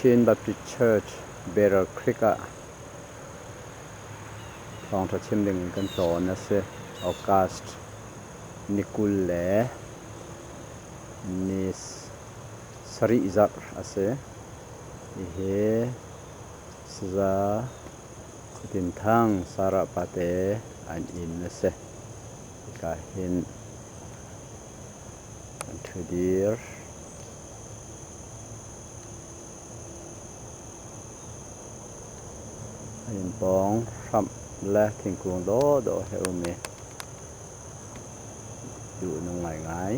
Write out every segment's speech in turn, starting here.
Chin Baptist Church, Battle Creek ah thawngṭha chim ding in kan tlawn a si. August ni 20 le ni sarih zarh a si. Hihi Saza Khuatin Thang Sarah pate an inn a si. Hika hin an ṭhudir. An inn pawng hramh le thingkung dawhdawh he um i duh a nung ngaingai.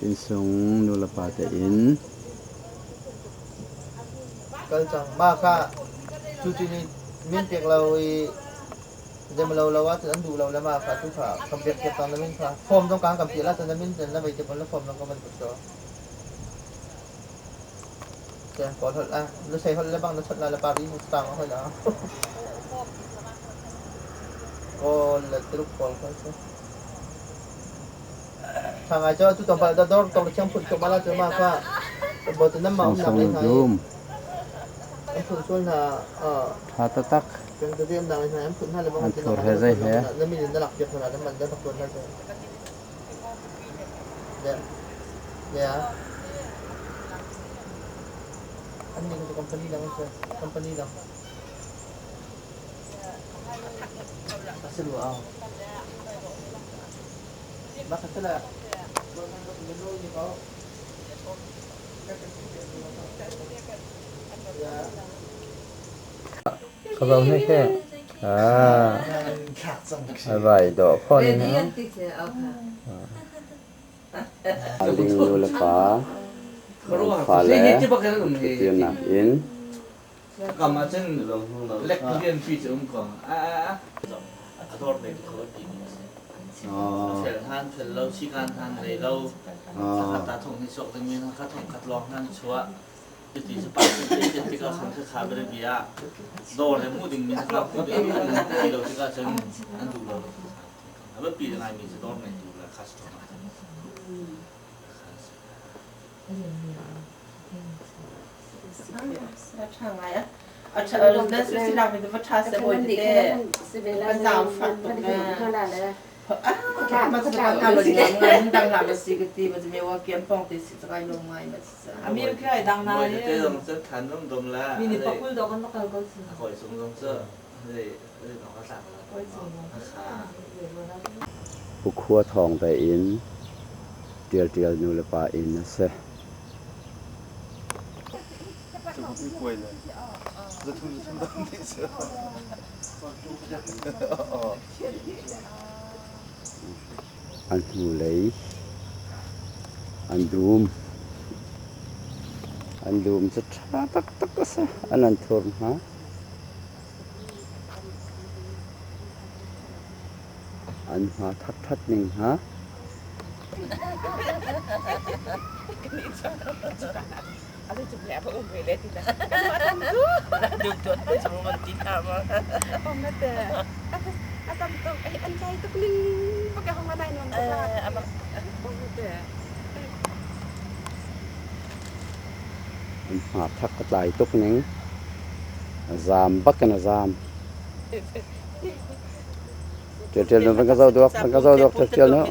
Innsung nulepa te inn. Kal cang. Mah kha cucu nih min pek lo i zemlo lo ahcun an duh lo le mah kha tu kha kan pek piak cang na min kha form zong kan kan piah la cun na min na vei te pon le form zong kan van put ko. Te kawl holh la lusei holh le bang na chawnh la le pari stang hoi la. Kawl le Tuluk kawl kha si. Tha ngai cu tu tlawmpal da dor tong thiang phun tuk mala cu ma kha bo tu nam ma um nak Sungsung le hna i dum. an phun sual hna Tha taktak. kan te am nak le hna an phun hna le bang An ti thur nak he na zei phun he. na min in na lak piak hna na man da tak tuan hna cu le le an ni cu company dang se company dang asilu a Makasala. Ka zo hnek he. Ah. A vai dawh khon ha. Ling nu le pa fale ṭhutdirnak inn. Kam ah cun lek lianpi cu um ko. A dor nei kho ti mi a si. Fel han fel lo sikan han nei lo. Sakhat ta thong ni sok ding mi kha thong khat lawng han chuah. Cuti cu pa cu tikah khan kha bia bia dor le mu ding mi kha mu ding an ti lo tikah cun an duh lo. A biapi ngai mi cu dor nei tu le customer. Pu Khua Thawng te inn, Ṭialṭial nu le pa inn a si. An hnulei an dum. An dum cu ṭha taktak a si. An an thur hna. An hma thatthat ning hna. An hma thak a tlai tuk ning. A zaam bak in a zaam. Ṭialṭial nu van ka zoh duak, van ka zoh duak ṭialṭial nu.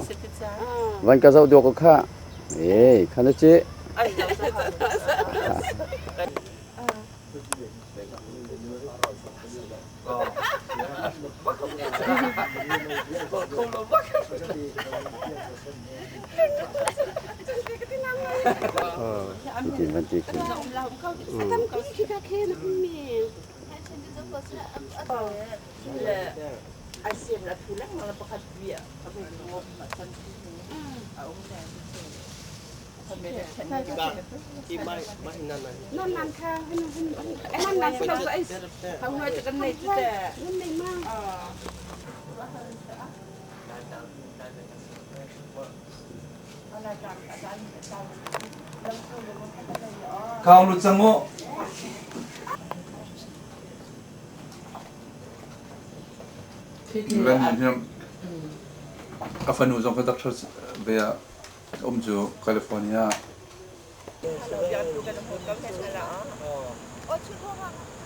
Van ka zoh duak ko khah. Ee, kha na cih. Hitin van ti khin. Khang lut cang u. A fanu zong kha doctor ve ah um cu California. Sarah nu ci thawng thawng nu.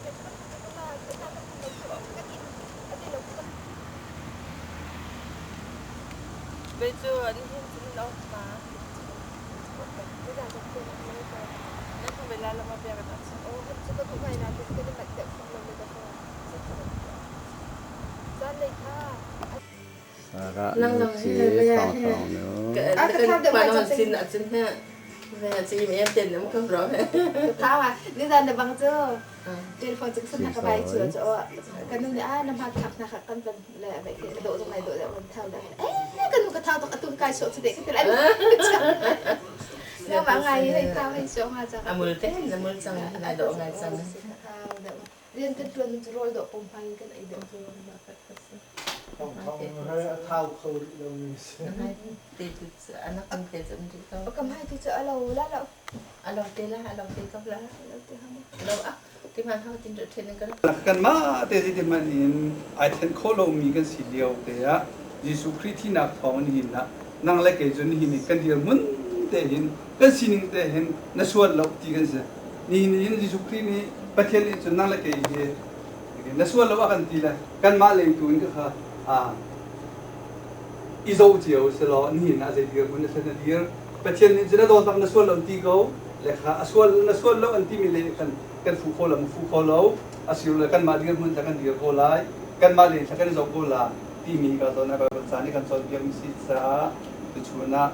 Nizan na bang cu telephone cu sun ka vai chu chu kan nu nih a na hma thak na kan van le vai khi ka dawh zong nai dawh le van thau le eh kan nu ka thau tuk atu kai so chu de ka ti lai na ma ngai hei thau hei so nga cha Amul te amul cang nai dawh ngai cang. Rian kan tuan cu rawl dawh pom hmang in kan ei deuh. A thau kho rih lomi si. Anak kan te cun rih ko. Kam hai tu cu a lo la lo. A lo te la, a lo te ko la. Lo ah, ti man hau tin then kan. Kanmah te zeitin hmanh in ai then kho lomi kan si lio te ah Jesuh Khrih thihnak thawng in hin ah nang le kei cu nihin i kan dirhmun te hin kan sining te hin na sual lo ti kan si. Nihin hin Jesuh Khrih nih Pathian nih cun nang le kei hi na sual lo a kan ti le kanmah lei tu in ka kha i zoh cio si law nihin ah zei dirhmun na si na dir. Pathian nih cun a dawtnak na sual lo an ti ko le kha a sual na sual lo an timi le kan kan fuh kho lo mu fuh kho lo asilole kanmah dirhmun tla kan dir ko lai kanmah lei tla kan i zoh ko la timi ka zawn ah Bible ca nih kan cawnpiakmi si caah tuchun ah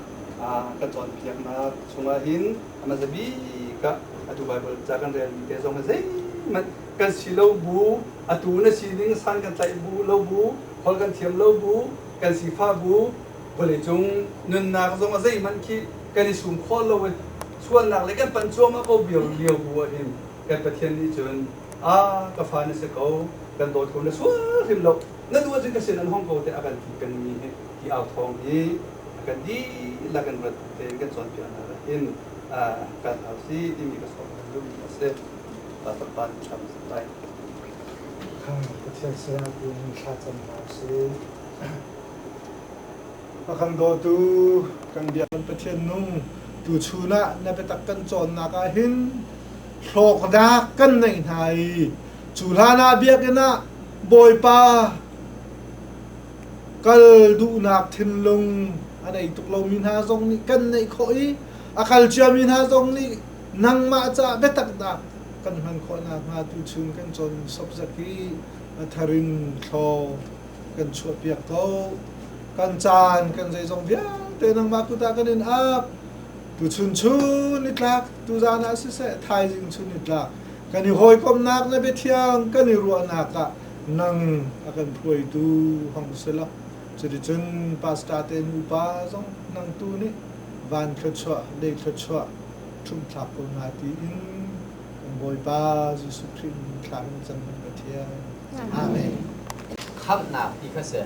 kan cawnpiaknak chungah hin a hmasa bik ah atu Bible ca kan relmi te zong hi zeihmanh kan si lo bu atu na sining san kan tlaih bu lo bu holh kan thiam lo bu kan sifah bu vawleicung nunnak zong a zeihmanh khi kan i sum khawh lo i sualnak le kan panh cuahmah ko lio lio bu ah hin kan Pathian nih cun a ka fa na si ko kan dawt ko na sual hrim lo na duh ahcun ka sin an hong ko te a kan ti pengmi hi hi au thawng hi a kan dihlak in rat tein kan cawnpiaknak ah hin kan hau si timi ka sawm duhmi a si. Pastor Pa nih thlam si lai. Pathian sinah tiin thla cam hna usih. A kan dawtu kan biak kan Pathian nung tuchun ah na biatak kan cawnnak ah hin hlawknak kan neih hna i cu hlan ah biakinn ah Bawipa kal duhnak thinlung a nei tuk lomi hna zong nih kan neih khawh i a kal ciami hna zong nih nangmah caah biataknak kan hman khawh nakhnga tuchun kan cawn sopzak i a thar in thlaw kan chuahpiak ko. Kan caan kan zeizong vialte nangmah kut ah kan in ap. Tuchun chun i tlak, tuzan ah siseh, thaizing chun i tlak. Kan i hawikomhnak na biathiang kan i ruahnak ah nang a kan hruaitu hong si lo. Cuticun pastor te nupa zong nang tu nih van thluachuah, lei thluachuah ṭhumhthlak ko hna tiin kan Bawipa Jesuh Khrih min thla kan cam kan Pathian. Amen. Khamhnak ti kha si.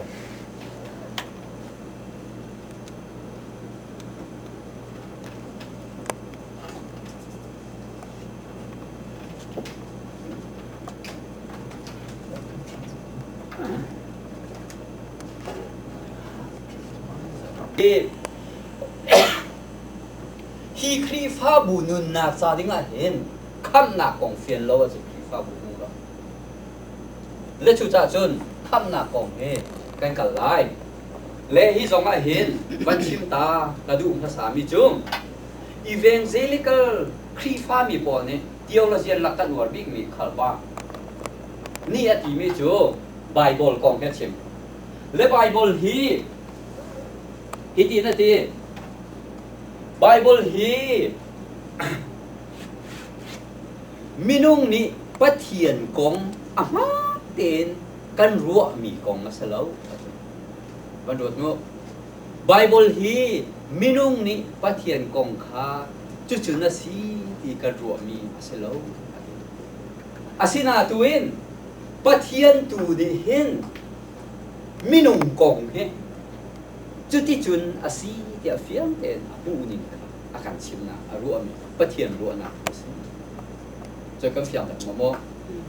Hi Khrihfabu nunnak ca dingah hin khamhnak kong fian lo ahcun Khrihfabu nung lo. Le cucaah cun khamhnak kong hi kan kal lai. Le hi zong ah hin van chim ta ka duh hmasami cu evangelical Khrihfami pawl nih theologian lak kan uar bikmi khalpa nih a timi cu Bible kong hi a chim. Le Bible hi hitin a ti. Bible hi minung nih Pathian kong a hmaan tein kan ruahmi kong a si lo. Van ruat mu. Bible hi minung nih Pathian kong kha cucun a si ti kan ruahmi a si lo. Asinain Pathian tu nih hin minung kong hi cuticun a si tiah fiang tein a hmuhning kha a kan chimnak a ruahmi Pathian ruahnak a si. Cu kan fiang tak maw?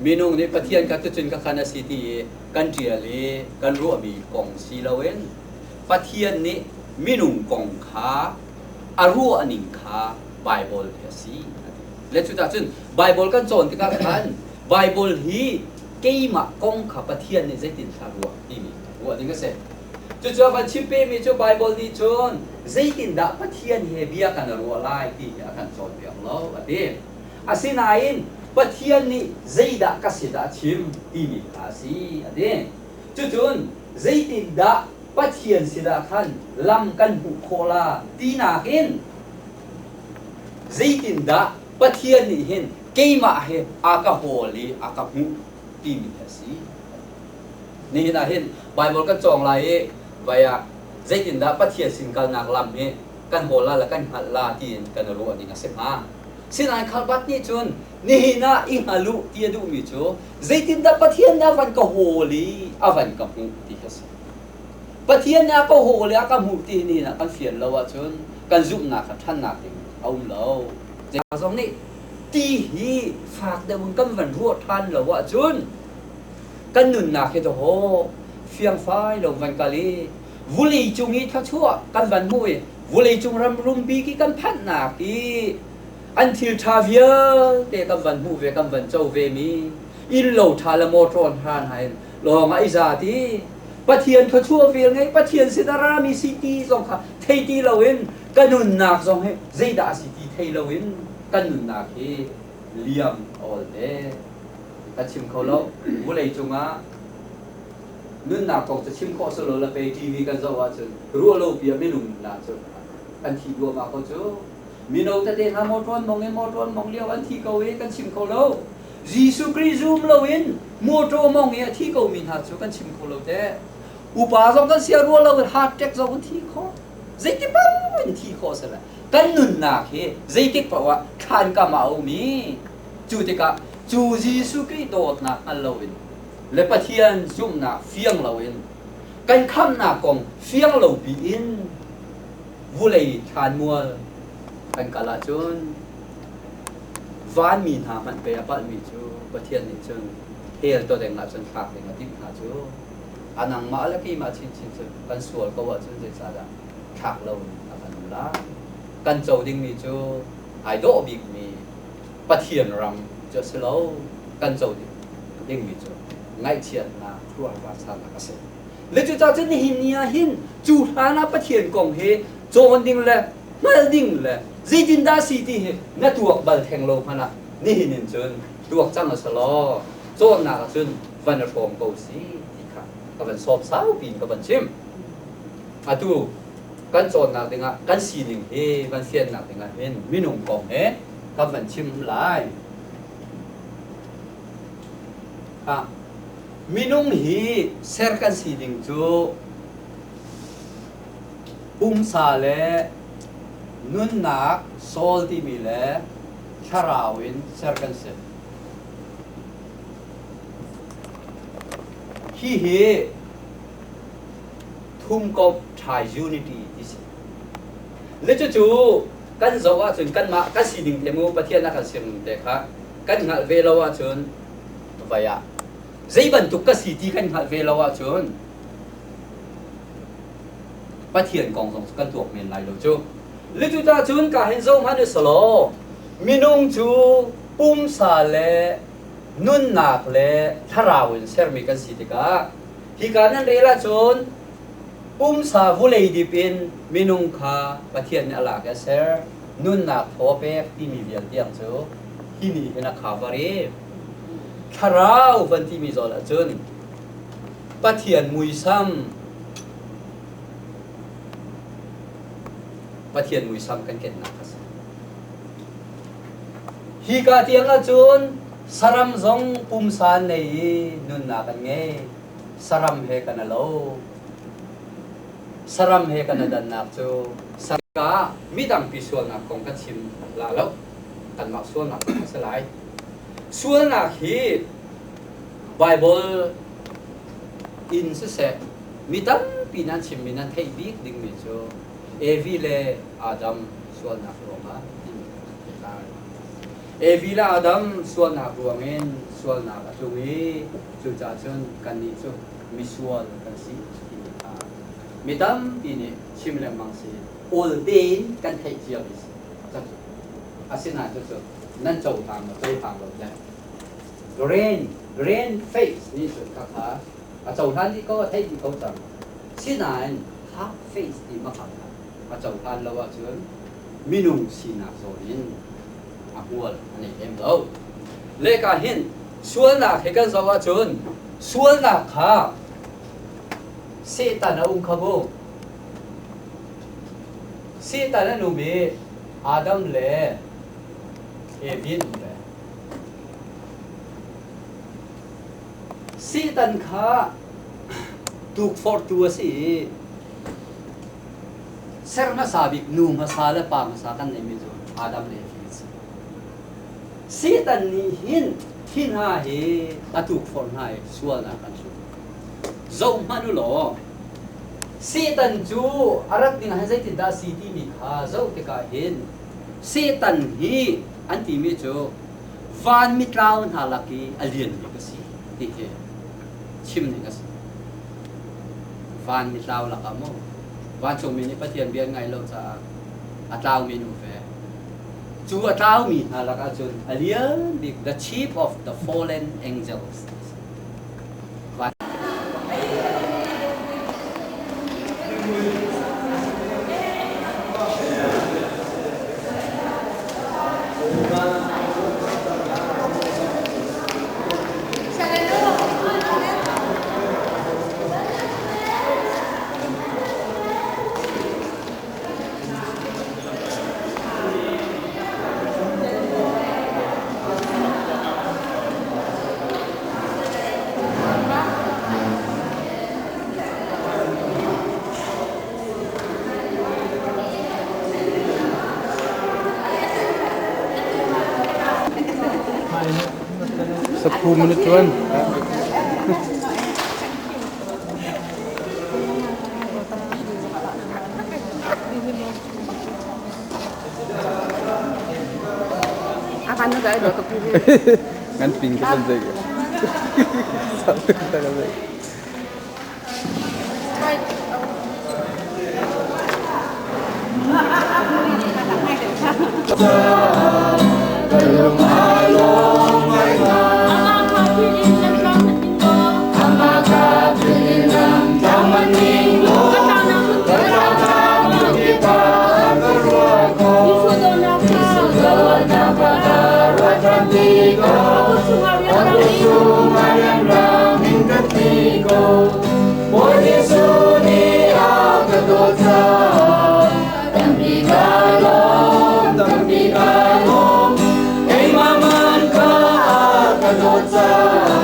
Minung nih Pathian kha tucun ka khan a si ti i kan ṭial i kan ruahmi kong si loin Pathian nih minung kong kha a ruahning kha Baibal hi a si. Le cucah cun Baibal kan cawn tikah khan Baibal hi keimah kong kha Pathian nih zeitinthla ruah timi ruah ding a si. Cucu a van chim pehmi cu Baibal nih cun zeitindah Pathian he bia kan ruah lai ti hi a kan cawnpiak lo a ti. Asinain Pathian nih zeidah ka sin ah a chim timi kha a si a ti. Cucun zeitindah Pathian sinah khan lam kan hmuh khawh la tinak in zeitindah Pathian nih hin keimah he a ka hawl i a ka hmuh timi hi a si. Nihin ah hin Baibal kan cawng lai i vai ah zeitindah Pathian sin kalnak lam hi kan hawl la le kan hngalh la tiin kan i ruah ding a si hnga. Sinain Khalbat nih cun nihin ah i hngal u ti a duhmi cu zeitindah Pathian nih a van ka hawl i a van ka hmuh ti khi a si. Pathian nih a ka hawl i a ka hmuh ti hi nihin ah kan fian lo ahcun kan zumhnak kha ṭhannak ding a um lo. Zong nih ti hi fak deuh in kan van ruah ṭhan lo ahcun kan nunnak hi dawh fiangfai lo van kal i vulei cung i thluachuah kan van hmuh i vulei cung ram rumpi ki kan phanhnak i an thil ṭha vialte kan van hmuh ve kan van co ve mi inn lo ṭha le motor hna hna in lawng ah i za ti Pathian thluachuah vel ngei Pathian sin a rami si ti zong kha thei ti loin ka nunnak zong hi zeidah a si ti thei loin kan nunnak hi liam a ol te. Ka chim kho lo. Vulei cungah nunnak kong cu chim khawh si lo le pei TV kan zoh ahcun ruah lo pi ah minung nunnak cu an thi duahmah ko cu. Mino tete hna motor an mong i motor an mong lio an thi ko i kan chim kho lo. Jesuh Khrih zum loin motor mong i a thi komi hna cu kan chim kho lo teh. Upa zong kan sia ruah lo in heart attack zong an thi khawh. Zeiti paoh in thi khawh si le kan nunnak hi zeitik paoh ah thlan kam ah a um i Cu tikah cu Jesuh Khrih dawtnak hngal loin le Pathian zumhnak fiang loin kan khamhnak kong fiang lo piin vulei thlanmual kan kal ahcun vanmi hna hmanh pei a palhmi cu Pathian nih cun hell tawdeng ah cun thlak ding a timh hna cu a nangmah le keimah chinchin cu kan sual ko ahcun zeicahdah thlak loin a kan um lai kan co dingmi cu ai dawh bikmi Pathian ram cu a si lo kan co dingmi cu ngaihchiatnak khuaruahharnak a si. Le cucaah cun nihin ni ah hin cu hlan ah Pathian kong hi cawn ding le hngalh ding le zeitindah a si ti hi na tuak bal theng lo hmanh ah nihin in cun tuak cang a si law cawnnak ah cun van i hrawm ko si ti kha ka van sawm saupi in ka van chim. Atu kan cawnnak dingah kan sining hi van fiannak dingah hin minung kong he kan van chim lai. Ah, minung hi ser kan sining cu pumsa le nunnak soul timi le thlarau in ser kan si. Hi hi thumkomh ṭhai unity ti si. Le cucu kan zoh ahcun kanmah kan sining te mu Pathian a kan sining te kha kan hngalh ve lo ahcun vai ah zei bantuk ka si ti kan hngalh ve lo ahcun Pathian kong zong kan tuak men lai lo cu. Le cucah cun ka hin zoh hmanh usalaw minung cu pumsa le nunnak le thlarau in sermi kan si tikah Hika nan rel ahcun pumsa vulei dip in minung kha Pathian nih a lak i a ser, nunnak thaw a pek timi vial tiang cu hi nih hin a cover i thlarau van timi zawn ahcun Pathian muisam Pathian muisam kan kennak a si. Hika tiang ahcun saram zong pumsa an nei i nunnak an ngei. Saram he kan a lo. Saram he kan a dannak cu ka midangpi sualnak kong kan chim la lo. Kanmah sualnak kong a si lai. Sualnak hi Bible in siseh mi tampi nan chimmi nan theih bik dingmi cu Evi le Adam sualnak ruangah timi kan theih lai. Evi le Adam sualnak ruangin sualnak a tlung i cucaah cun kannih cu misual kan si timi kha mi tampi nih chim lengmang si awl tein kan theih ciami si. Asinain cucu nan cohlang maw cohlang lo le grain grain face nih cun khakha a cohlan dih ko a theih dih ko cang. Sinain half face ti makha kha a cohlan lo ahcun minung sinak zawn in a hmual a nei lem lo. Leka hin sualnak he kan zoh ahcun sualnak kha Satan a um kha mu. Satan an um i Adam le Evi an um ve. Satan kha tukforhtu a si i Ser hmasa bik nu hmasa le pa hmasa kan neihmi cu Adam le Evi an si. Satan nih hin hi hna hi a tukforh hna i sualnak an hlut. Zoh hmanh u law, Satan cu a rat ding ah zeitindah a si timi kha zoh tikah hin Satan hi an timi cu van mitlau hna lak i a lian bik a si ti hi chim ning a si. Van mitlau lakah maw vancungmi nih Pathian bia an ngaih lo caah a tlaumi an um ve. Cu a tlaumi hna lakah cun a lian bik the chief of the fallen angels van Saphu mun tuan. Ngan ping ka san zai. Satu ta ka zai.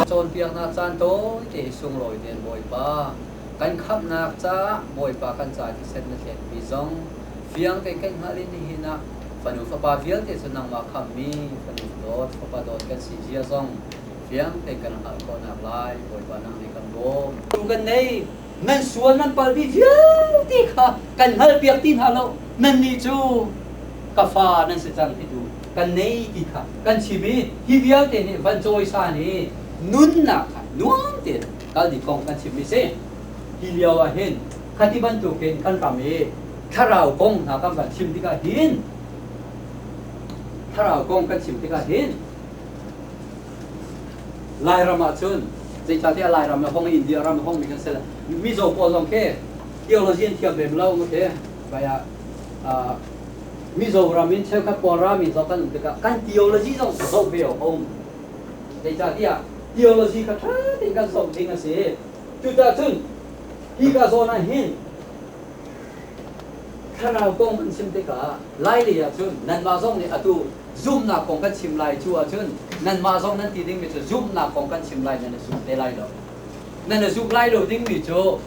Cawnpiaknak caan tawite hi sunglawi tein Bawipa kan khamhnak caah Bawipa kan ca thisen na thletmi zong fiang tein kan hngalh i nihin ah fanu fapa vialte cu nangmah khamhmi fanu dawt fapa dawt kan si zia zong fiang tein kan hngalh khawhnak lai Bawipa nang nih kan bawm. Tu kan nei nan sual nan palmi vialte kha kan hngalhpiak ti hna lo nannih cu ka fa nan si cang ti tu kan nei ti kha kan chim i hi vialte nih van cawisan i nunnak kha nuam tein kal ding kong kan chimmi si hi lio ah hin khati bantukin kan ram i thlarau kong hna kan van chim tikah hin thlarau kong kan chim tikah hin Lairam ah cun zeicahtiah Lairam le hong India ram hong mi kan si Mizo pawl zong khi theology an thiam lem lo khi baya Mizoram in cheukhat pawl rami zong kan um tikah kan theology zong zoh ve awk a um zeicahtiah theology kha ṭha tein kan zoh ding a si cucaah cun hika zawn ah hin thlarau kong kan chim tikah Lailei ah cun nanmah zong nih atu zumhnak kong kan chim lai cu ahcun nanmah zong nan ti dingmi cu zumhnak kong kan chim lai nan i zum te lai lo. Nan i zumh lai lo dingmi cu